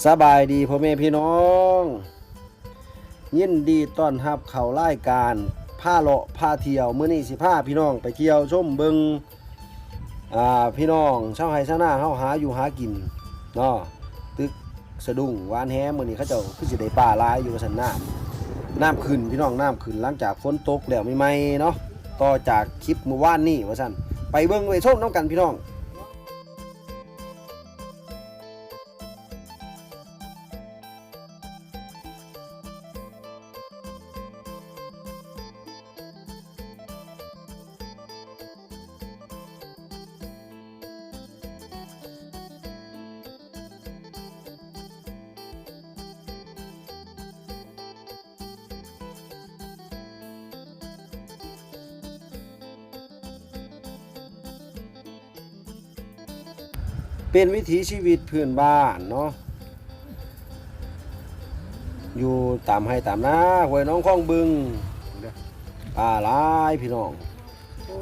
ສະບາຍດີພໍ່ແມ່ພີ່ນ້ອງ ຍິນດີຕ້ອນຮັບເຂົ້າລາຍການພາເລາະພາທ່ຽວ. ມື້ນີ້ຊິພາພີ່ນ້ອງໄປທ່ຽວຊົມເບິ່ງ ອ່າ ພີ່ນ້ອງຊາວໄຮ່ຊາວນາເຮົາຫາຢູ່ຫາກິນເນາະ ຕຶກສະດຸ້ງຫວານແຫ. ມື້ນີ້ເຂົາເຈົ້າຄືຊິໄດ້ປາຫຼາຍຢູ່ວ່າຊັ້ນ. ນ້ຳ ນ້ຳຂຶ້ນພີ່ນ້ອງ ນ້ຳຂຶ້ນ ຫຼັງຈາກຝົນຕົກແລ້ວໃໝ່ໆເນາະ ຕໍ່ຈາກຄລິບມື້ວານນີ້ວ່າຊັ້ນ. ໄປເບິ່ງໄປຊົມນຳກັນພີ່ນ້ອງ. ເປັນວິຖີຊີວິດພື້ນບ້ານເນາະ ຢູ່ຕາມໄຮ່ຕາມນາ ຫ້ວຍໜອງຄອງບຶງ ປາຫຼາຍພີ່ນ້ອງ. ໂອ້.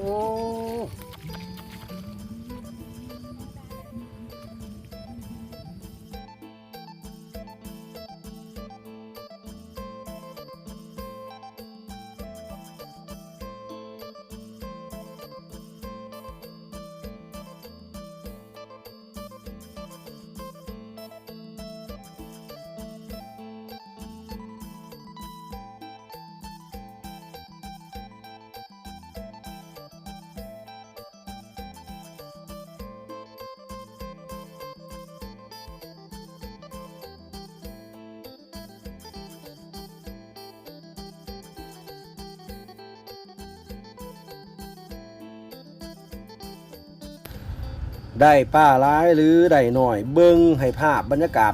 ໄດ້ປາຫຼາຍຫຼືໄດ້ໜ້ອຍ ເບິ່ງໃຫ້ພາບບັນຍາກາດ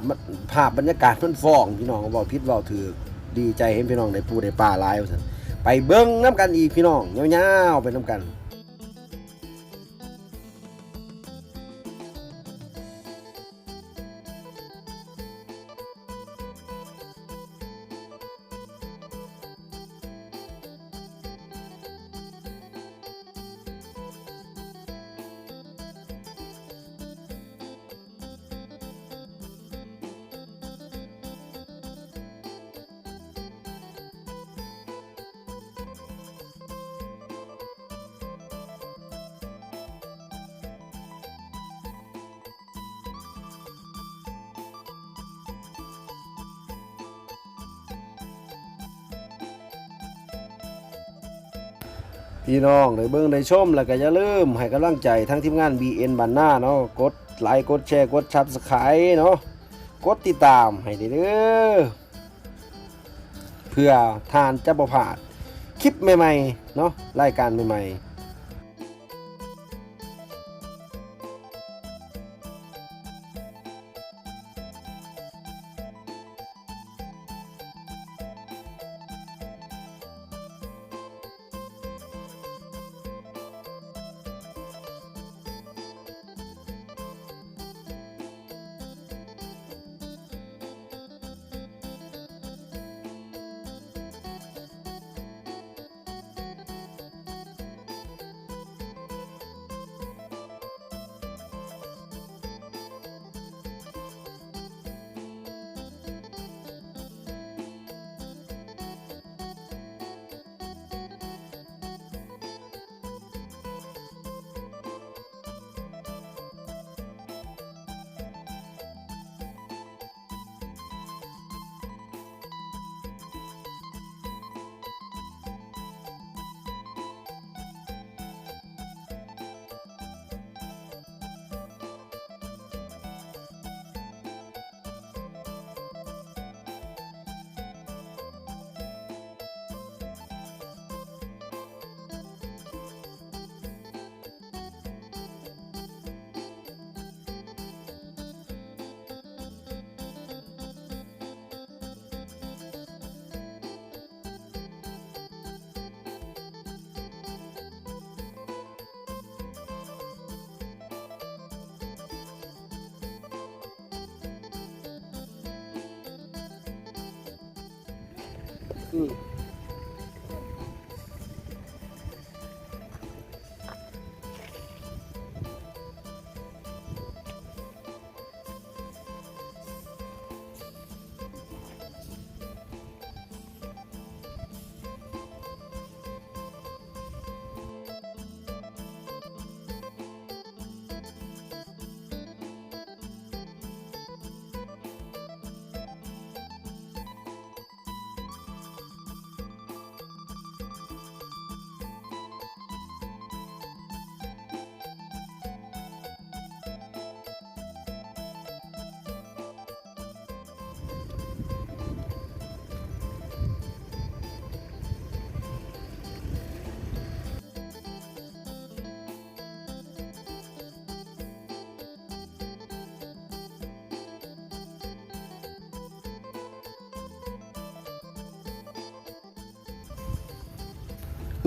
ພາບບັນຍາກາດມັນຟ້ອງ ພີ່ນ້ອງ. ເວົ້າຜິດເວົ້າຖືກ ດີໃຈເຫັນພີ່ນ້ອງໄດ້ປູໄດ້ປາຫຼາຍວ່າຊັ້ນ. ໄປເບິ່ງນຳກັນອີກພີ່ນ້ອງ ຍາວໆໄປນຳກັນ. ພີ່ນ້ອງໄດ້ເບິ່ງໄດ້ຊົມແລ້ວກໍຢ່າລືມໃຫ້ກຳລັງໃຈທາງທີມງານ ບີເອັນ ບ້ານນາເນາະ ກົດໄລ ກົດແຊ ກົດ Subscribe ເນາະ ກົດຕິດຕາມໃຫ້ເດີ ເພື່ອທ່ານຈະບໍ່ພາດຄລິບໃໝ່ໆເນາະ ລາຍການໃໝ່ໆ.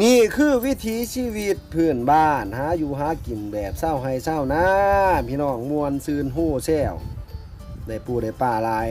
ນີ້ຄືວິຖີຊີວິດພື້ນບ້ານ ຫາຢູ່ຫາກິນແບບຊາວໄຮ່ຊາວນາ ພີ່ນ້ອງ ມ່ວນຊື່ນໂຮແຊວ ໄດ້ປູໄດ້ປາຫຼາຍ.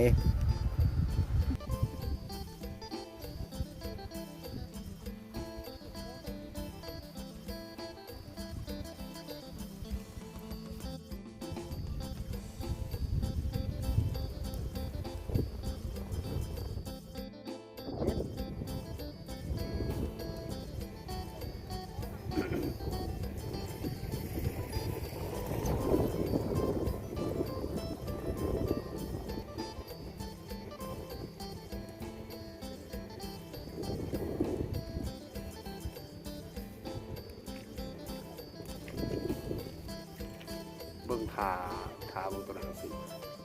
ເບິ່ງທ່າ ທ່າເບິ່ງໂຕນັ້ນຊິ.